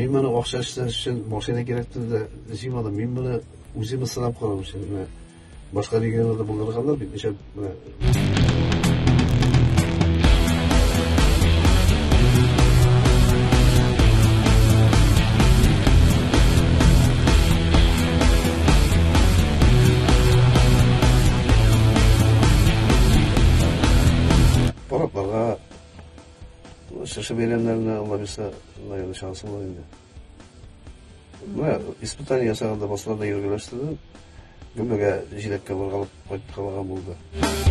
Мин моны акча эшләш өчен машина кирәк диде, җыймадым. Мин моны үзем сынап карау өчен. Менә башка регионнарда булдырганнар бит, ничә менә. Парадларга, чыршы бәйрәмнәренә, Алла бирсә, наверное, шансым бар инде. Менә испытание ясаганда басларда йөргәләштердем. Гөмбәгә, җиләккә баргалап кайткалаган булды.